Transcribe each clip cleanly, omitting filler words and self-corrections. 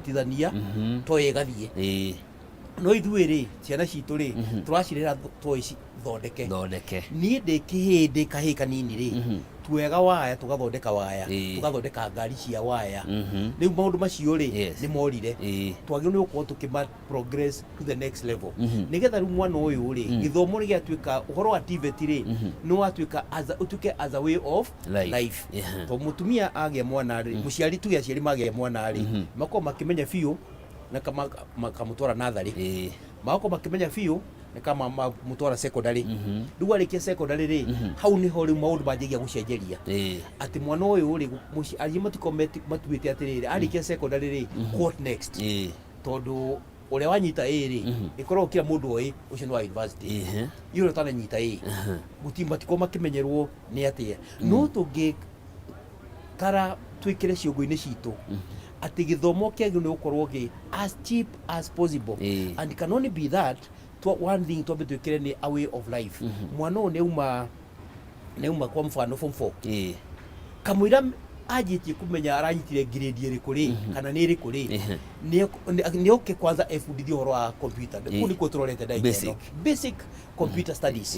Tũkanyitithania toy ĩgathiĩ. No ithuĩ rĩ, ciana citũ rĩ, tũracirera toy thondeke. Thondeke. Niĩ ndĩ kĩhĩĩ, ndĩ kahĩĩ kanini rĩ, tuoyaga waya tũgathondeka waya, tũgathondeka ngari cia waya. Rĩu maũndũ macio rĩ, nĩ morire. Twagĩrĩirwo nĩ gũkorwo tũkĩma progress to the next level, nĩgetha rĩu mwana ũyũ rĩ, gĩthomo nĩ gĩatuĩka ũhoro wa TVET rĩ, nĩ watuĩka ũtuĩke as a way of life. Life. Tondũ mũtumia agĩa mwana rĩ, mũciari, tuge aciari magĩa mwana rĩ, makorwo makĩmenya biũ na makamũtwara natharĩ, magakorwo makĩmenya biũ nĩ kama mamũtwara secondary. Rĩu arĩkia secondary rĩ, hau nĩho rĩu maũndũ manjagia gũcenjeria, atĩ mwana ũyũ rĩ, aciari matikorwo matuĩte atĩrĩrĩ, arĩkia secondary rĩ, what next? Tondũ ũrĩa wanyita A rĩ, ĩkoragwo kila mũndũ oĩ ũcio nĩ wa university. Iyo ũrĩa ũtananyita A, gũti matikorwo makĩmenyerwo nĩ atĩa. No tũngĩ kara twĩkĩre ciongo-inĩ citũ atĩ gĩthomo kĩagĩrĩirwo nĩ gũkorwo gĩ as cheap as possible, and can only be that one thing twambe twĩkĩre nĩ a way of life. Mwana ũyũ nĩ auma kwa mfano form 4, kamũira anjĩtie kũmenya aranyitire grade ĩrĩkũ rĩ, kana nĩ ĩrĩkũ rĩ, nĩ oke kwanza ebundithie ũhoro wa computer. Kũu nĩkuo tũrorete ndagĩka ĩno. Basic. Basic computer studies.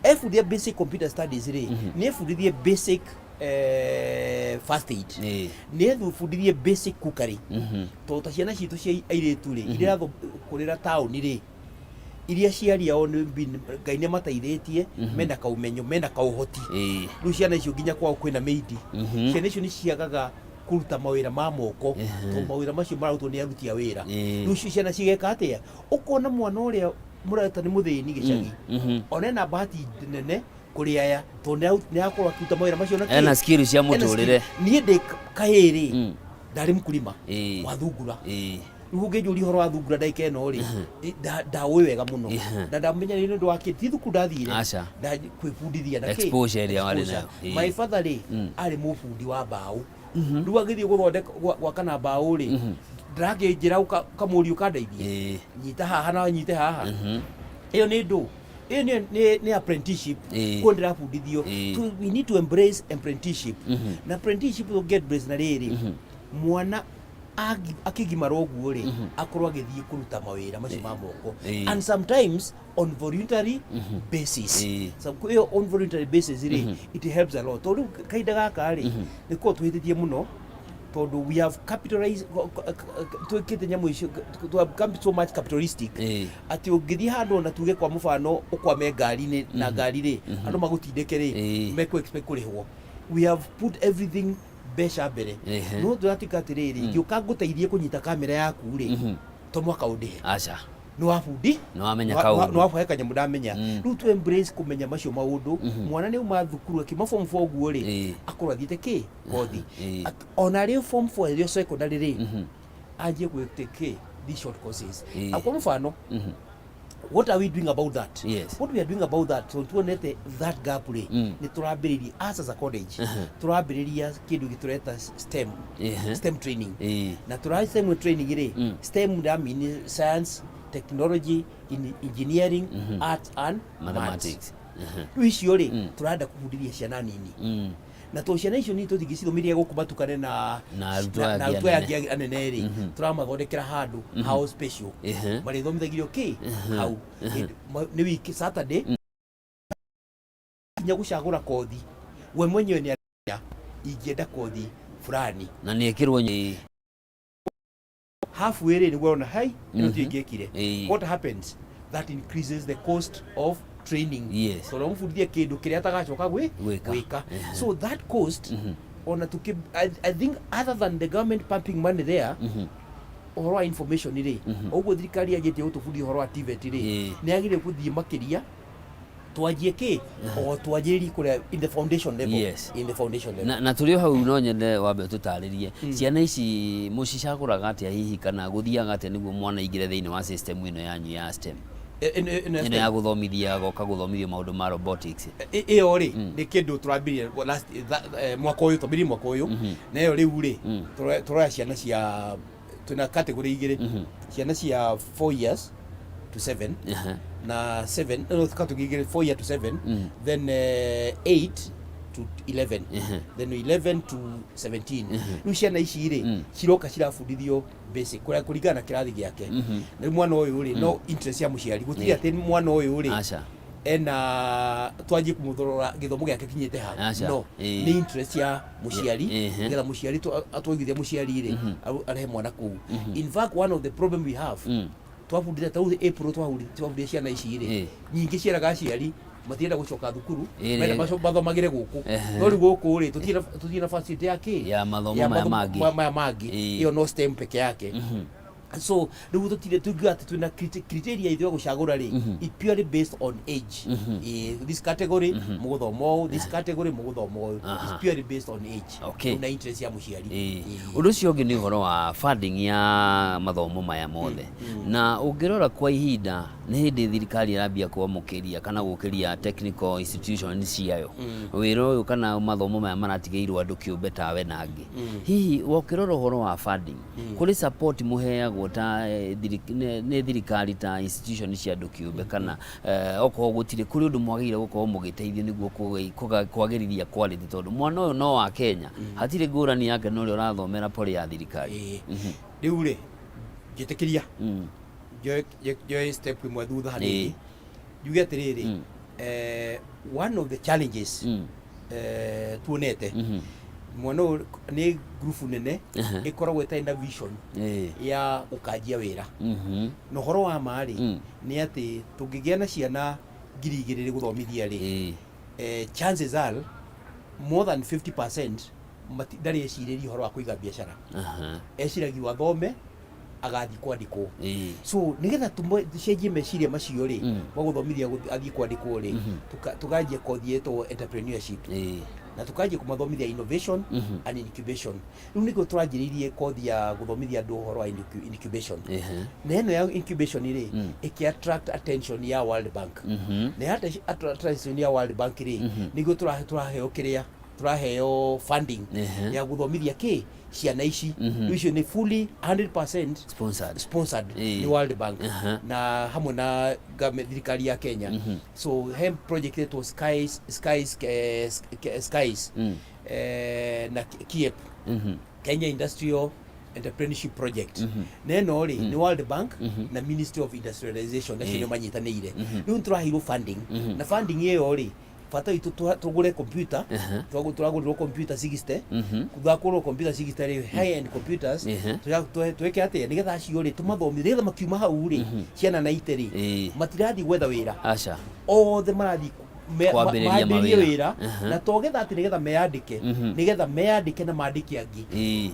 Ebundithia basic computer studies rĩ, nĩ ebundithie basic first aid, nĩ ebundithie basic cookery, tondũ ta ciana citũ cia airĩtu rĩ, iria kũrĩra taũni rĩ, iria ciari ao nĩ Ngai nĩ amateithĩtie, mena kaumenyo, mena kaũhoti. Rĩu ciana icio nginya kwao kwĩna mĩindi. Ciana icio nĩ ciagaga kũruta mawĩra ma moko, tondũ mawĩra macio mararutwo nĩ aruti a wĩra. Rĩu icio ciana cigeka atĩa? Ũkona mwana ũrĩa mũreta nĩ mũthĩni gĩcagi, ona ena bahati nene kũrĩ aya, tondũ nĩ arakorwo akĩruta mawĩra macio na kĩ? Ena skill cia Ena mũtũrĩre. skill. Niĩ ndĩ kahĩĩ rĩ, ndarĩ mkulima wa thungura. Rĩu ũngĩnjũria ũhoro wa thungura ndagĩka ĩno rĩ, ndaũĩ wega mũno, na ndamenya nĩ ũndũ wa kĩ, ti thukuru ndathire. Aca. Kwĩbundithia na kĩ? Exposure ĩrĩa warĩ Exposure. nayo. My father rĩ, arĩ mũbundi wa mbaũ. Rĩu agĩthiĩ gũthondeka gwaka na mbaũ rĩ, ndĩrakĩnjĩra kamũriũ kandeithie, nyita haha na nyite haha. Ĩyo nĩ ndũ ĩyo nĩ apprenticeship. Kuo ndĩrabundithio. We need to embrace apprenticeship, na apprenticeship tũngĩ embrace na rĩrĩ, mwana akĩgimara ũguo rĩ, akorwo agĩthiĩ kũruta mawĩra macio ma moko, and sometimes on voluntary basis. So ĩyo on voluntary basis rĩ, it helps a lot, tondũ rĩu kahinda gaka rĩ, nĩ korwo tũhĩtĩtie mũno, tondũ we have capitalized, twĩkĩte nyamũ icio, to have become so much capitalistic, atĩ ũngĩthiĩ handũ ona tuge kwa mũbano ũkwame ngari-inĩ na ngari rĩ, andũ magũtindĩke rĩ, mekũ expect kũrĩhwo. We have put everything mbeca mbere. No tũratuĩka atĩrĩrĩ, ingĩũka ngũteithie kũnyita kamera yaku rĩ, to mwaka ũndĩhe. Aca. Nĩ wabundi. Nĩ wamenya kaũndũ. Nĩ wabuhe kanyamũ ndamenya. Rĩu tu embrace kũmenya macio maũndũ. Mwana nĩ auma thukuru, akiuma form 4 ũguo rĩ, akorwo athiĩte kĩ kothi. Ona arĩ form 4, arĩ secondary rĩ, anjie gwĩte kĩ these short courses. Kwa mfano, what are we doing about that? What we are doing about that, so tuonete that gap rĩ, nĩ tũrambĩrĩria, us as a college, tũrambĩrĩria kĩndũ gĩtũreta STEM, STEM training. Na tũra STEM training rĩ, STEM that mean science, technology in engineering, arts and maths. Mathematics. Rĩu icio rĩ, tũrenda kũbundithia ciana nini, na to ciana icio nini tũtingĩcithomithia gũkũ matukane na Na arutwo na aya arutwo aya angĩ. Angĩ anene rĩ, tũramathondekera handũ hao special, marĩthomithagĩrio kĩ hau. Nĩ wiki Saturday, nginya gũcagũra kothi we mwenyewe, nĩ aramenya ingĩenda kothi fulani. Na nĩ ĩkĩrwo. Halfway rĩ, nĩguo ona hai ĩno tio ingĩekire. What happens, that increases the cost of training, tondũ ũmũbundithia kĩndũ kĩrĩa atagacoka Gwĩka. Gwĩka. So that cost, ona tuki I think other than the government pumping money there, ũhoro wa information rĩ, ũguo thirikari yanjĩtie gũtũbundithia ũhoro wa TVET rĩ, nĩ yagĩrĩire gũthiĩ makĩria, twanjie kĩ o twanjĩrĩrie kũrĩa in the foundation level. In the foundation level. Na tũrĩ o hau, no nyende wambe ũtũtarĩrie ciana ici mũcicagũraga atĩa hihi, kana gũthiaga atĩa nĩguo mwana aingĩre thĩinĩ wa system ĩno yanyu ya STEM? Ĩno ya ĩno ya gũthomithia, goka gũthomithio maũndũ ma robotics. Ĩyo rĩ, nĩ kĩndũ tũrambirie last mwaka ũyũ, twambirie mwaka ũyũ. Na ĩyo rĩu rĩ, tũroya ciana cia, twĩna category igĩrĩ, ciana cia 4 years to 7, na 7, no, category igĩrĩ, 4 year to 7, then 8 to 11, then 11 to 17. Rĩu ciana ici rĩ, ciroka cirabundithio basic kũrĩa kũringana na kĩrathi gĩake. Na rĩu mwana ũyũ rĩ, no interest ya mũciari, gũtirĩ atĩ mwana ũyũ rĩ Aca. Ena twanjie kũmũthorora gĩthomo gĩake kinyĩte ha. Aca. No nĩ interest ya mũciari, nĩgetha mũciari atwaigithia mũciari rĩ, arehe mwana kũu. In fact, one of the problem we have, twabundithia ta rĩu April, twabundithia ciana ici rĩ, nyingĩ cieraga aciari matirenda gũcoka thukuru, menda mathomagĩre gũkũ. No rĩu gũkũ rĩ, tũtirĩ na facility ya kĩ Ya mathomo ya maya mathomo mangĩ. Maya mangĩ. Ĩyo no STEM peke yake. So rĩu tũtirĩ tungiuga atĩ twĩna criteria itũ ya gũcagũra rĩ, it purely based on age. This category mũgũthoma ũũ, this category mũgũthoma ũũ. It's purely based on age. Rĩu na interest ya mũciari. Ũndũ ũcio ũngĩ nĩ ũhoro wa funding ya mathomo maya mothe, na ũngĩrora kwa ihinda nĩ hĩndĩ thirikari ĩrambia kwamũkĩria kana gũkĩria technical institution ciayo wĩra ũyũ kana mathomo maya maratigĩirwo andũ kĩũmbe tawe na angĩ. Hihi ũkĩrora ũhoro wa funding, kũrĩ support mũheagwo ta nĩ thirikari ta institution cia andũ kĩũmbe, kana okorwo gũtirĩ, kũrĩ ũndũ mwagĩrĩire gũkorwo mũgĩteithio nĩguo kwagĩrithia quality, tondũ mwana ũyũ no wa Kenya, hatirĩ ngũrani yake na ũrĩa ũrathomera poly ya thirikari? Rĩu rĩ, njĩtĩkĩria njoe step ĩmwe thutha hanini, njuge atĩrĩrĩ, one of the challenges tuonete, mwana ũyũ nĩ ngurubu nene ĩkoragwo ĩtarĩ na vision ya gũkanjia wĩra. Na ũhoro wa ma rĩ, nĩ atĩ tũngĩgĩa na ciana 2000 gũthomithia rĩ, chances are more than 50% ndarĩ ecirĩria ũhoro wa kũiga biacara. Eciragia athome agathiĩ kwandĩkwo. So nĩgetha tũcenjie meciria macio rĩ, magũthomithia athiĩ kwandĩkwo rĩ, tũkanjia kothi ĩtagwo entrepreneurship na tukanjia kũmathomithia innovation and incubation. Rĩu nĩguo tũranjĩrĩirie kothi ya gũthomithia andũ ũhoro wa incubation. Na ĩno ya incubation rĩ, ĩkĩ attract attention ya World Bank. Na ya attract attention ya World Bank rĩ, nĩguo tũraheo kĩrĩa tũraheo funding ya gũthomithia kĩ ciana ici. Rĩu icio nĩ fully 100% sponsored. Sponsored nĩ World Bank na hamwe na government, thirikari ya Kenya. So he project ĩtwo Skies na KIEP, Kenya Industrial Entrepreneurship Project. Na ĩno rĩ, nĩ World Bank na Ministry of Industrialization nacio nĩo manyitanĩire. Rĩu nĩ tũraheirwo funding, na funding ĩyo rĩ, bata witũ tũgũre computer. Tũragũrĩrwo computer 60. Twakũrwo computer 60 rĩ, high end computers. Twĩke atĩa nĩgetha acio rĩ tũmathomithie, nĩgetha makiuma hau rĩ, ciana na ite rĩ, matirathiĩ gwetha wĩra. Aca. Othe marathiĩ Kwambĩrĩria mambĩrĩrie mawĩra. Wĩra. Na to getha atĩ nĩgetha meyandĩke, nĩgetha meyandĩke na mandĩke angĩ.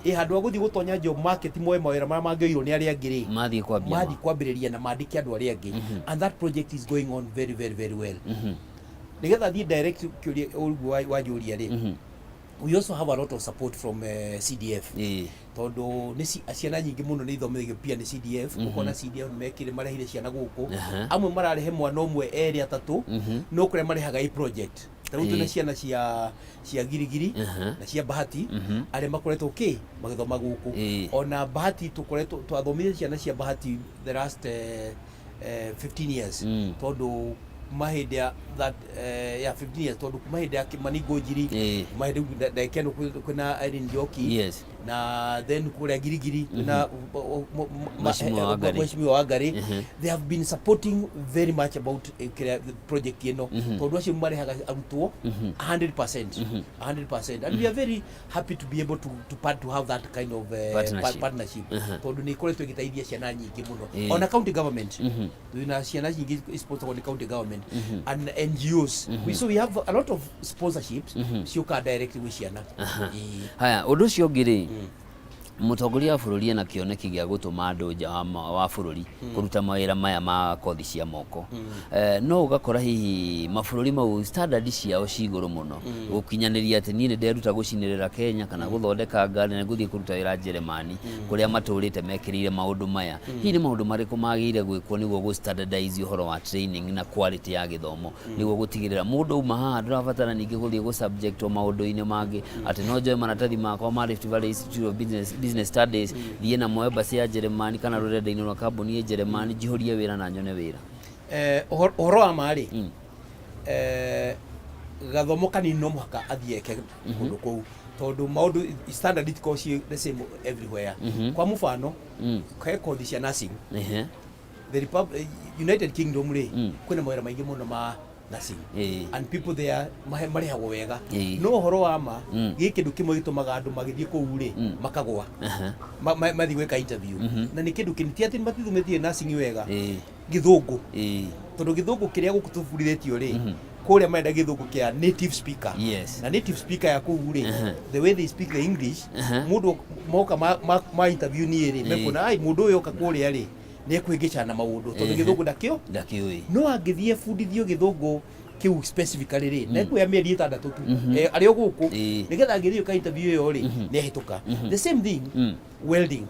Ĩ handũ ha gũthiĩ gũtonya job market moe mawĩra marĩa mangĩoirwo nĩ arĩa angĩ rĩ, mathiĩ kwambia mathiĩ kwambĩrĩria na mandĩke andũ arĩa angĩ. And that project is going on very, very, very well. Nĩgetha thiĩ direct kĩũria ũguo wanjũria rĩ, we also have a lot of support from CDF, tondũ nĩ ciana nyingĩ mũno nĩ ithomithagio pia nĩ CDF. Ũkona CDF mekire marehire ciana gũkũ. Amwe mararehe mwana ũmwe, erĩ, atatũ, no kũrĩa marehaga i project. Ta rĩu twĩna ciana cia Girigiri na cia Bahati, arĩa makoretwo kĩ magĩthoma gũkũ. Ona Bahati tũkoretwo twathomithia ciana cia Bahati the last 15 years, tondũ kuma hĩndĩ ya that ya 15 years, tondũ kuma hĩndĩ ya Kimani Ngũnjiri, kuma hĩndĩ ndagĩka ĩno kwĩna Irene Njoki, na then kũrĩa Girigiri kwĩna Mheshimiwa Wangari. Mheshimiwa Wangari. They have been supporting very much about kĩrĩa project ĩno, tondũ acio marehaga arutwo 100%, 100%, and we are very happy to be able to have that kind of Partnership. Partnership, tondũ nĩ ikoretwo ĩgĩteithia ciana nyingĩ mũno. Ona county government, twĩna ciana nyingĩ sponsored nĩ county government and NGOs. So we have a lot of sponsorships ciũkaga direct gwĩ ciana. Haya, ũndũ ũcio ũngĩ rĩ, mũtongoria wa bũrũri ena kĩoneki gĩa gũtũma andũ nja wa bũrũri kũruta mawĩra maya ma kothi cia moko. No ũgakora hihi mabũrũri mau standard ciao ci igũrũ mũno gũkinyanĩria atĩ niĩ nĩ nderuta gũcinĩrĩra Kenya kana gũthondeka ngari na gũthiĩ kũruta wĩra Njeremani kũrĩa matũrĩte mekĩrĩire maũndũ maya. Hihi nĩ maũndũ marĩkũ magĩrĩire gwĩkwo nĩguo gũ standardize ũhoro wa training na quality ya gĩthomo, nĩguo gũtigĩrĩra mũndũ auma haha ndũrabatara ningĩ gũthiĩ gũ subject maũndũ-inĩ mangĩ, atĩ no njoe maratathi makwa ma Rift Valley Institute of Business Studies, thiĩ namo embassy ya Njeremani kana rũrenda-inĩ rwa kambuni ya Njeremani, njihũrie wĩra na nyone wĩra? Ũhoro wa ma rĩ, Gathomo kanini no mũhaka athiĩ eke kũndũ kũu, tondũ maũndũ standard itikoragwo ciĩ the same everywhere. Kwa mũbano, he kothi cia nursing. The United Kingdom rĩ, kwĩna mawĩra maingĩ mũno ma nursing and people there marĩhagwo wega. No ũhoro wa ma, gĩ kĩndũ kĩmwe gĩtũmaga andũ magĩthiĩ kũu rĩ, makagwa mathiĩ gwĩka interview, na nĩ kĩndũ kĩnini, ti atĩ matithomithĩtie nursing wega. Gĩthũngũ. Tondũ gĩthũngũ kĩrĩa gũkũ tũbundithĩtio rĩ, kũrĩa marenda gĩthũngũ kĩa native speaker. Na native speaker ya kũu rĩ, the way they speak the English, mũndũ moka ma interview niĩ rĩ, mekuona ai mũndũ ũyũ oka kũrĩa rĩ, nĩ ekwĩngĩcana na maũndũ tondũ gĩthũngũ ndakĩo. Ndakĩũĩ. No angĩthiĩ bundithio gĩthũngũ kĩu specifically rĩ, na ekuoya mĩeri 6 tu arĩ o gũkũ, nĩgetha angĩthiĩ gwĩka interview ĩyo rĩ, nĩ ahĩtũka. The same thing, welding.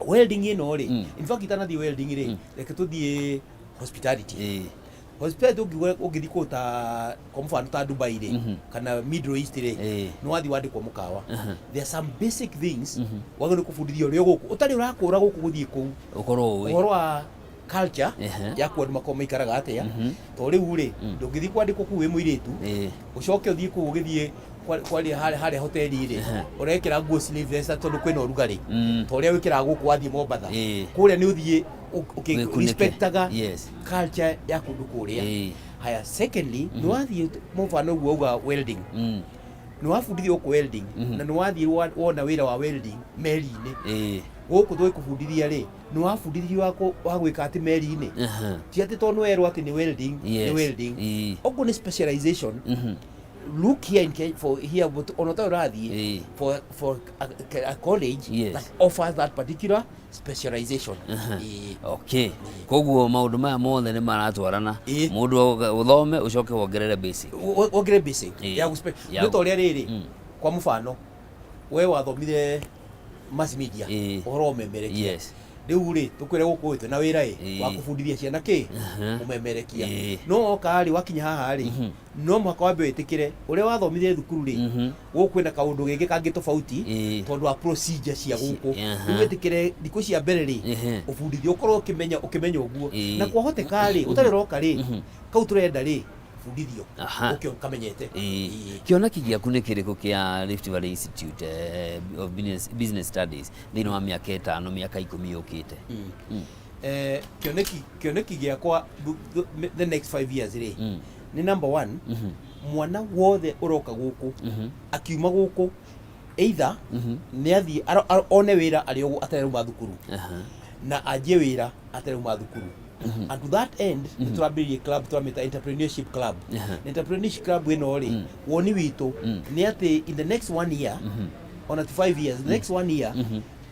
Welding ĩno rĩ, in fact itanathiĩ welding rĩ, reke tũthiĩ hospitality. Hospitality, ũngiuga ũngĩthiĩ kũndũ ta kwa mũbano ta Dubai rĩ, kana Middle East rĩ, nĩ wathiĩ wandĩkwo mũkawa, there are some basic things wagĩrĩirwo kũbundithio ũrĩ o gũkũ, ũtarĩ ũrakũra gũkũ gũthiĩ kũu. Ũkorwo ũĩ ũhoro wa culture ya kuo, andũ makorwo maikaraga atĩa. To rĩu rĩ, ndũngĩthiĩ kwandĩkwo kũu wĩ mũirĩtu, ũcoke ũthiĩ kũu ũgĩthiĩ kwaria harĩa hoteli rĩ, ũrekĩra nguo sleeveless tondũ kwĩna ũrugarĩ, ta ũrĩa wĩkĩraga gũkũ wathiĩ Mombatha. Kũrĩa nĩ ũthiĩ Wĩkunĩke. Respectaga culture ya kũndũ kũrĩa. Haya, secondly, nĩ wathiĩ mũbano ũguo auga welding, nĩ wabundithio gũkũ welding, na nĩ wathiĩ wona wĩra wa welding meri-inĩ. Gũkũ tũgĩkũbundithia rĩ, nĩ wabundithirio wa gwĩka atĩ meri-inĩ? Ti atĩ tondũ nĩ werwo atĩ nĩ welding, nĩ welding. Oguo nĩ specialization. Look here in Kenya, for here, but ona ũtarĩ ũrathiĩ for a college that offers that particular specialization. Okay, koguo maũndũ maya mothe nĩ maratwarana. Mũndũ ũthome, ũcoke wongerere basic. Wongerere basic ya nĩ ta ũrĩa rĩrĩ, kwa mũbano, we wathomire mass media, ũhoro wa ũmemerekia. Rĩu rĩ, tũkwĩre gũkũ ĩ, twĩna wĩra ĩ wa kũbundithia ciana kĩ ũmemerekia. No woka rĩ, wakinya haha rĩ, no mũhaka wambe wĩtĩkĩre ũrĩa wathomire thukuru rĩ, gũkũ kwĩna kaũndũ gĩngĩ kangĩ tofauti, tondũ wa procedure cia gũkũ. Rĩu wĩtĩkĩre thikũ cia mbere rĩ, ũbundithio, ũkorwo ũkĩmenya ũguo. Na kwahoteka rĩ, ũtarĩ ũroka rĩ, kau tũrenda rĩ, bundithio ũke ũkamenyete. Kĩoneki gĩaku nĩ kĩrĩkũ kĩa Rift Valley Institute of Business Studies thĩinĩ wa mĩaka 5, mĩaka 10 yũkĩte? Kĩoneki gĩakwa the next 5 years rĩ, nĩ number one, mwana wothe ũroka gũkũ, akiuma gũkũ, either nĩ athiĩ one wĩra arĩ o atarĩ auma thukuru, na anjie wĩra atarĩ auma thukuru. And to that end, nĩ tũrambĩrĩrie club tũramĩta Entrepreneurship Club. Na Entrepreneurship Club ĩno rĩ, woni witũ nĩ atĩ in the next one year, ona to 5 years, the next one year,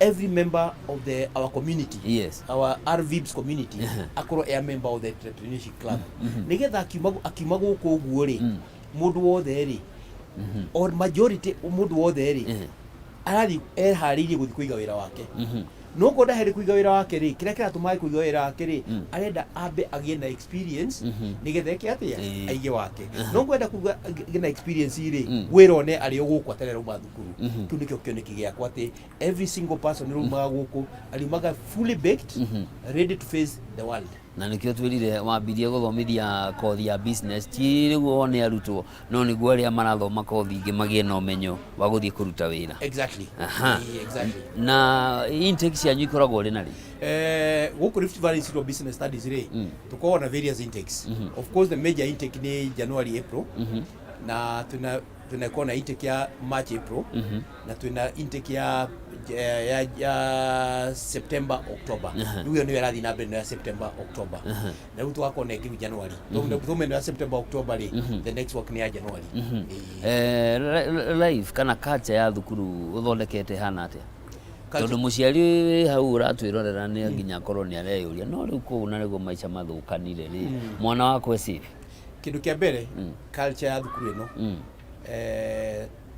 every member of the our community, our RVIBS community, akorwo a member of the Entrepreneurship Club, nigetha akiuma gũkũ ũguo rĩ, mũndũ wothe rĩ, or majority, mũndũ wothe rĩ, arathiĩ eharĩirie gũthiĩ kũiga wĩra wake. No korwo ndaherĩ kũiga wĩra wake rĩ, kĩrĩa kĩratũma age kũiga wĩra wake rĩ, arenda ambe agĩe na experience nĩgetha eke atĩa? Aige wake. No ngwenda kuga agĩe na experience rĩ, wĩra one arĩ o gũkũ atarĩ arauma thukuru. Kĩu nĩkĩo kĩoneki gĩakwa, atĩ every single person ũraumaga gũkũ ariumaga fully baked, ready to face the world. Na nĩkĩo twĩrire wambirie gũthomithia kothi ya business, ti nĩguo wone arutwo, no nĩguo arĩa marathoma kothi ingĩ magĩe na ũmenyo wa gũthiĩ kũruta wĩra. Exactly. Exactly. Na intake cianyu ikoragwo rĩ na rĩ? Gũkũ Rift Valley Institute of Business Studies rĩ, tũkoragwo na various intakes. Of course, the major intake nĩ January, April, na tunakuwa na intake ya March, April, na twina intake ya September, October. Rĩu ĩyo nĩyo ĩrathiĩ na mbere, nĩ ya September, October, na rĩu tũgakorwo na ĩngĩ rĩu January. Tume ĩno ya September, October rĩ, the next work nĩ ya January. Life kana culture ya thukuru ũthondekete hana atĩa? Tondũ mũciari wĩ hau ũratwĩrorera nĩ nginya akorwo nĩ areyũria, no rĩu kũu na nĩguo maica mathũkanire rĩ, mwana wakwa e safe? Kĩndũ kĩa mbere, culture ya thukuru ĩno,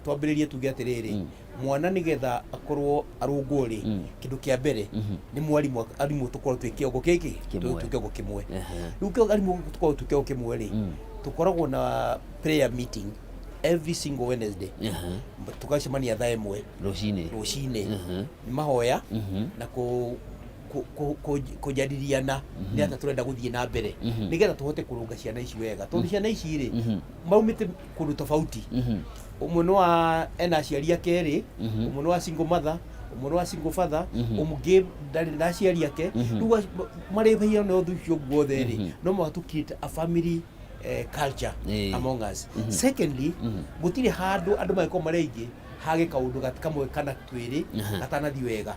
twambĩrĩrie tuge atĩrĩrĩ, mwana nĩgetha akorwo arũngwo rĩ, kĩndũ kĩa mbere nĩ mwarimũ, arimũ tũkorwo twĩ kĩongo gĩkĩ Kĩmwe. Twĩ kĩongo kĩmwe. Rĩu arimũ tũkorwo twĩ kĩongo kĩmwe rĩ, tũkoragwo na prayer meeting every single Wednesday. Tũgacemania thaa 1 rũcinĩ. Rũcinĩ. Nĩ mahoya na kũ Kũnjaririana nĩ atĩa tũrenda gũthiĩ na mbere nĩgetha tũhote kũrũnga ciana ici wega, tondũ ciana ici rĩ, maumĩte kũndũ tofauti. Ũmwe nĩ wa ena aciari ake erĩ, ũmwe nĩ wa single mother, ũmwe nĩ wa single father, ũngĩ ndarĩ na aciari ake. Rĩu marĩ hiana ũndũ ũcio guothe rĩ, no mũhaka tũ create a family culture among us. Secondly, gũtirĩ handũ andũ mangĩkorwo marĩ aingĩ hage kaũndũ kamwe kana twĩrĩ gatanathiĩ wega.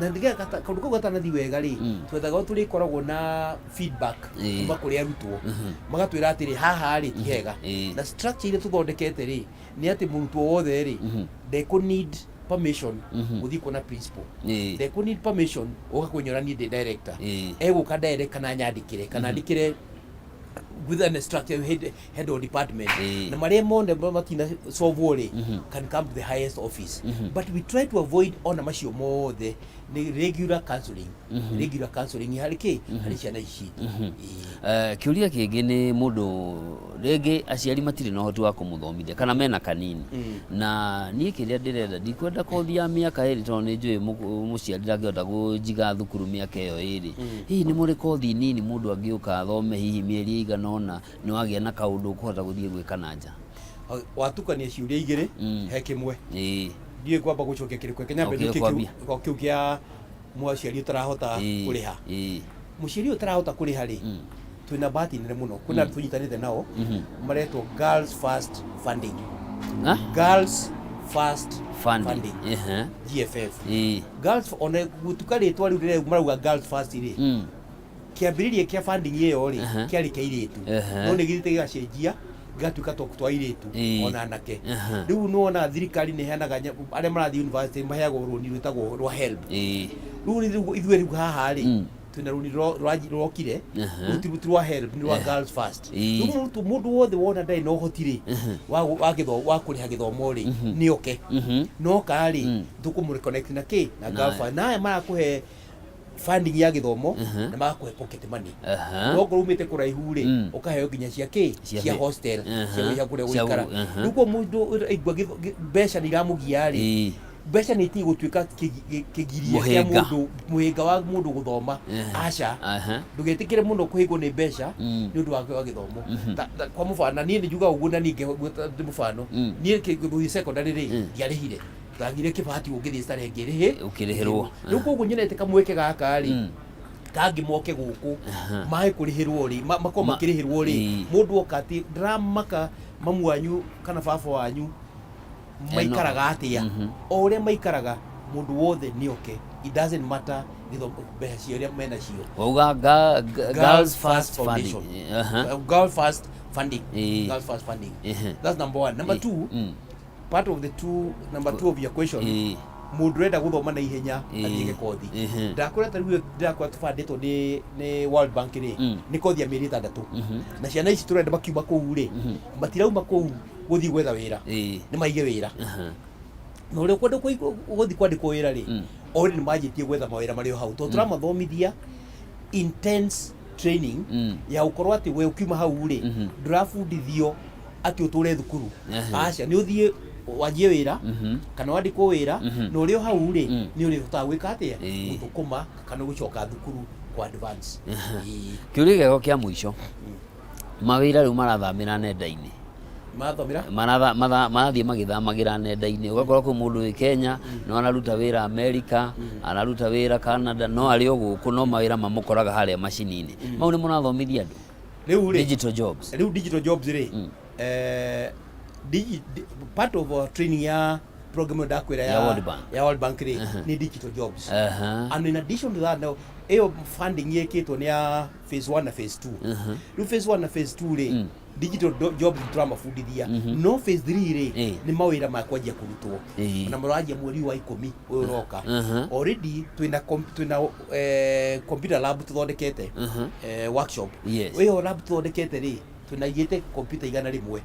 Na nĩgetha kaũndũ kau gatanathiĩ wega rĩ, twethaga tũrĩkoragwo na feedback kuma kũrĩ arutwo, magatwĩra atĩrĩ, haha rĩ ti hega. Na structure iria tũthondekete rĩ, nĩ atĩ mũrutwo wothe rĩ, ndekũ need permission gũthiĩ kuona principal, ndekũ need permission ũka kũnyora niĩ ndĩ director. Egũka direct kana nyandĩkĩre kana andĩkĩre within the structure head of department. Na marĩa mothe matina solve rĩ, can come to the highest office, but we try to avoid ona macio mothe. Nĩ regular counseling, regular counseling harĩ kĩ, harĩ ciana ici citũ. Kĩũria kĩngĩ nĩ mũndũ rĩngĩ aciari matirĩ na ũhoti wa kũmũthomithia kana mena kanini, na niĩ kĩrĩa ndĩrenda, ndikwenda kothi ya mĩaka 2 tondũ nĩ njũĩ mũciari ndangĩhota kũnjiga thukuru mĩaka ĩyo 2. Hihi nĩ mũrĩ kothi nini mũndũ angĩũka athome hihi mĩeri ĩigana ũna, nĩ wagĩa na kaũndũ ũkũhota gũthiĩ gwĩka na nja? Watukania ciũria igĩrĩ he kĩmwe. Ndiũĩ kwamba gũcokia kĩrĩkũ. Kenya O mbere kĩo kĩu kwambia. O kĩu kĩa mũciari ũtarahota kũrĩha. Mũciari ũyũ ũtarahota kũrĩha rĩ, twĩna bahati nene mũno, kwĩna andũ tũnyitanĩte nao maretwo Girls First Funding. Ah? Girls First Funding. Funding, GFF. Girls, ona gutuka rĩtwa rĩu rĩrĩa marauga Girls First rĩ, kĩambĩrĩria kĩa funding ĩyo rĩ, kĩarĩ kĩa airĩtu, no nĩ gĩthiĩte gĩgacenjia gĩgatuĩka twa airĩtu ona anake. Rĩu nĩwona thirikari nĩ ĩheanaga arĩa marathiĩ university maheagwo rũni rwĩtagwo rwa HELB. Rĩu ithuĩ rĩu haha rĩ, twĩna rũni rwokire. Rũu ti rwa HELB, nĩ rwa Girls First. Rĩu mũndũ wothe wona ndarĩ na ũhoti rĩ wa kũrĩha gĩthomo rĩ, nĩ oke. Noka rĩ, tũkũmũ na kĩ, na Girls First, na aya marakũhe funding ya gĩthomo na magakũhe pocket money. No ngorwo umĩte kũraihu rĩ, ũkaheo nginya cia kĩ, Cia cia hostel, cia kũrĩa Cia gũikara. Rĩu koguo mũndũ aigua mbeca nĩ iramũgia rĩ, mbeca nĩ itige gũtuĩka kĩgiria kĩa Mũhĩnga. mũndũ, mũhĩnga wa mũndũ gũthoma. Aca, ndũgetĩkĩre mũno kũhĩngwo nĩ mbeca nĩ ũndũ wa gĩthomo. Kwa mũbano, na niĩ nĩ njugaga ũguo, na niĩ ndĩ mũbano. Niĩ gũthiĩ secondary rĩ, ndiarĩhire, ndagire kĩbahati ũngĩthiĩ starehe ngĩrĩhĩ Ũkĩrĩhĩrwo. Rĩu koguo nyonete kamweke gaka rĩ, kangĩ moke gũkũ mahe kũrĩhĩrwo rĩ, makorwo makĩrĩhĩrwo rĩ, mũndũ oka atĩ ndĩramaka mamu wanyu kana baba wanyu maikaraga atĩa, o ũrĩa maikaraga, mũndũ wothe nĩ oke. It doesn't matter gĩthomo, mbeca cia ũrĩa menacio. Wauga Girls First Funding. Foundation. Girl First Funding. Girls First Funding. That's number one. Number two, part of the two, number two of your question, mũndũ ũrenda gũthoma na ihenya athiĩ gĩkothi, ndakwĩra ta rĩu ndĩrakwĩra tũbandĩtwo nĩ World Bank rĩ, nĩ kothi ya mĩeri 6. Na ciana ici tũrenda makiuma kũu rĩ, matirauma kũu gũthiĩ gwetha wĩra, nĩ maige wĩra. Na ũrĩa ũkwenda gũthiĩ kwandĩkwo wĩra rĩ, already nĩ manjĩtie gwetha mawĩra marĩ o hau, tondũ tũramathomithia intense training ya gũkorwo atĩ we ũkiuma hau rĩ, ndũrabundithio atĩ ũtũre thukuru. Aca, nĩ ũthiĩ wanjie wĩra kana wandĩkwo wĩra, na ũrĩ o hau rĩ, nĩ ũrĩhotaga gwĩka atĩa, gũthũkũma kana gũcoka thukuru kwa advance. Kĩũria gĩakwa kĩa mũico, mawĩra rĩu marathamĩra nenda-inĩ. Mathomera. Marathiĩ magĩthamagĩra nenda-inĩ, ũgakora kwĩ mũndũ wĩ Kenya no araruta wĩra America, araruta wĩra Canada, no arĩ o gũkũ, no mawĩra mamũkoraga harĩa macini-inĩ. Mau nĩ mũrathomithia andũ? Rĩu rĩ, Digital jobs. Rĩu digital jobs rĩ, part of our training ya program ĩyo ndakwĩra Ya World Bank. Ya World Bank rĩ, nĩ digital jobs. And in addition to that, now ĩyo funding yĩkĩtwo nĩ ya phase 1 na phase 2. Rĩu phase 1 na phase 2 rĩ, digital jobs tũramabundithia, no phase 3 rĩ, nĩ mawĩra ma kwanjia kũrutwo na maranjia mweri wa 10 ũyũ ũroka. Already twĩna computer lab tũthondekete, workshop. Ĩyo lab tũthondekete rĩ, twĩna igĩte computer 100.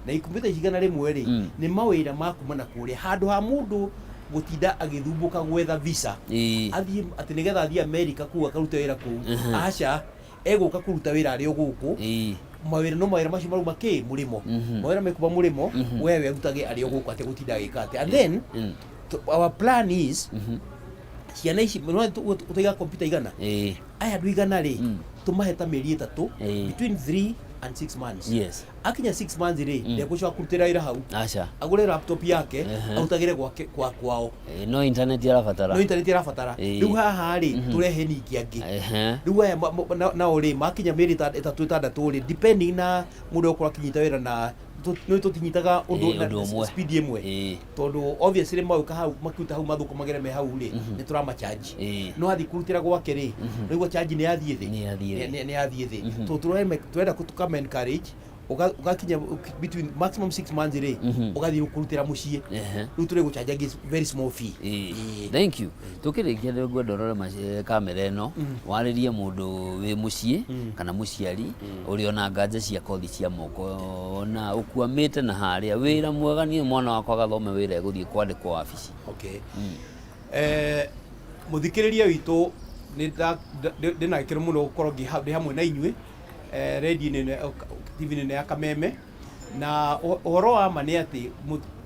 Na computer ici 100 rĩ, nĩ mawĩra ma kuma na kũrĩa, handũ ha mũndũ gũtinda agĩthumbũka gwetha visa, athiĩ atĩ nĩgetha athiĩ America kũu akarute wĩra kũu. Aca, egũka kũruta wĩra arĩ o gũkũ. Mawĩra, no mawĩra macio marauma kĩ mũrĩmo, mawĩra mekuma mũrĩmo, wewe arutage arĩ o gũkũ, atĩ gũtinda agĩka atĩ. And then our plan is Ciana ici no tũiga kompyuta 100. Aya andũ 100 rĩ, tũmahe ta mĩeri 3, between 3 and 6 months. Akinya 6 months rĩ, ndegũcoka kũrutĩra wĩra hau. Aca. Agũre laptop yake, arutagĩre gwake kwa kwao. No internet arabatara. No internet arabatara. Rĩu haha rĩ, tũrehe ningĩ angĩ. Rĩu aya nao rĩ, makinya mĩeri 3, 6 rĩ, depending na mũndũ egũkorwo akĩnyita wĩra na nĩ tũtinyitaga ũndũ na Ũndũ ũmwe. speed ĩmwe, tondũ obviously magũka hau makiruta hau mathũkũmagĩre me hau rĩ, nĩ tũramachanji. No athiĩ kũrutĩra gwake rĩ, nĩguo charge nĩ yathiĩ thĩ. Nĩ yathiĩ thĩ. Nĩ yathiĩ thĩ. So tũrenda tũkama encourage ũgakinya between maximum 6 months rĩ, ũgathiĩ kũrutĩra mũciĩ. Rĩu tũrĩ gũchanjagia very small fee. Thank you. Tukĩrĩkia nĩ ngwenda ũrore kamera ĩno, warĩrie mũndũ wĩ mũciĩ kana mũciari ũrĩ ona nganja cia kothi cia moko na ũkuamĩte na harĩa wĩra mwega, niĩ mwana wakwa agathome wĩra egũthiĩ kwandĩkwo wabici. Okay. Mũthikĩrĩria witũ, ndĩna gĩkeno mũno gũkorwo ndĩ hamwe na inyuĩ radio-inĩ ĩno, TV-inĩ ĩno ya Kameme. Na ũhoro wa ma nĩ atĩ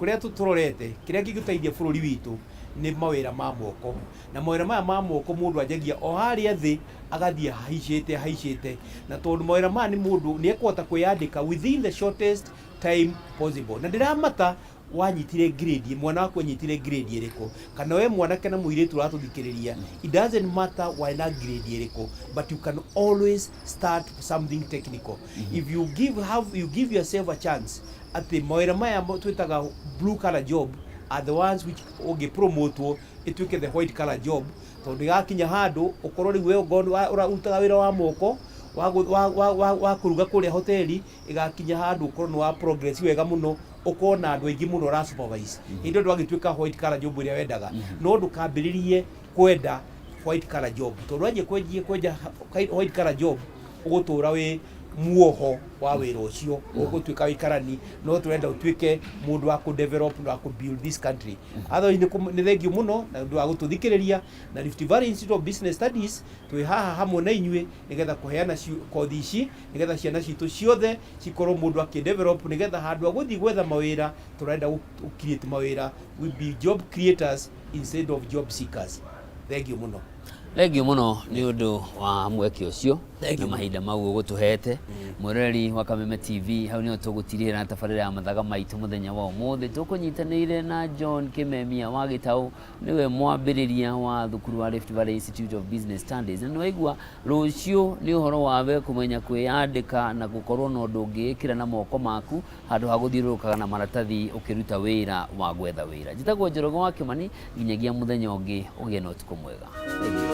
kũrĩa tũrorete, kĩrĩa kĩngĩteithia bũrũri witũ nĩ mawĩra ma moko. Na mawĩra maya ma moko mũndũ anjagia o harĩa thĩ, agathiĩ haicĩte haicĩte, na tondũ mawĩra maya nĩ mũndũ nĩ ekũhota kwĩyandĩka within the shortest time possible. Na ndĩramata wanyitire grade, mwana waku anyitire grade ĩrĩkũ, kana we mwanake na mũirĩtu ũratũthikĩrĩria, it doesn't matter warĩ na grade ĩrĩkũ, but you can always start something technical if you give have you give yourself a chance atĩ mawĩra maya twĩtaga blue collar job are the ones which ũngĩpromotwo ĩtuĩke the white collar job, tondũ ĩgakinya handũ ũkorwo rĩu we ũngorwo ũrarutaga wĩra wa moko wa kũruga kũrĩa hoteli, ĩgakinya handũ ũkorwo nĩ wa progress wega mũno, ũkorwo na andũ aingĩ mũno ũra supervise. Hĩndĩ ĩyo ndwagĩtuĩka white collar job ĩrĩa wendaga. No ndũkambĩrĩrie kwenda white collar job, tondũ wanjia kwenjia kwenja white collar job, ũgũtũra wĩ muoho wa wĩra ũcio, ũgũtuĩka wĩ karani. No tũrenda ũtuĩke mũndũ wa kũ develop na wa kũ build this country. Otherwise nĩ thengiũ mũno na ũndũ wa gũtũthikĩrĩria. Na Rift Valley Institute of Business Studies twĩ haha hamwe na inyuĩ nĩgetha kũheana kothi ici, nĩgetha ciana citũ ciothe cikorwo mũndũ akĩ develop, nĩgetha handũ ha gũthiĩ gwetha mawĩra, tũrenda gũ create mawĩra. We be job creators instead of job seekers. Thengiũ mũno. Thengiũ mũno nĩ ũndũ wa mweke ũcio Thank na you. mahinda mau ũgũtũhete. Mwĩroreri wa Kameme TV, hau nĩho tũgũtirĩra na tabarĩra ya Mathaga Maitũ mũthenya wa ũmũthĩ. Tũkũnyitanĩire na John Kimemia wa Gĩtaũ, nĩwe mwambĩrĩria wa thukuru wa Rift Valley Institute of Business Studies. Na nĩwaigua rũciũ nĩ ũhoro wawe kũmenya kwĩyandĩka na gũkorwo na ũndũ ũngĩĩkĩra na moko maku handũ ha gũthiũrũrũkaga na maratathi ũkĩruta wĩra wa gwetha wĩra. Njĩtagwo Njoroge wa Kĩmani, nginyagia mũthenya ũngĩ, ũgĩe na ũtukũ mwega. Thank you.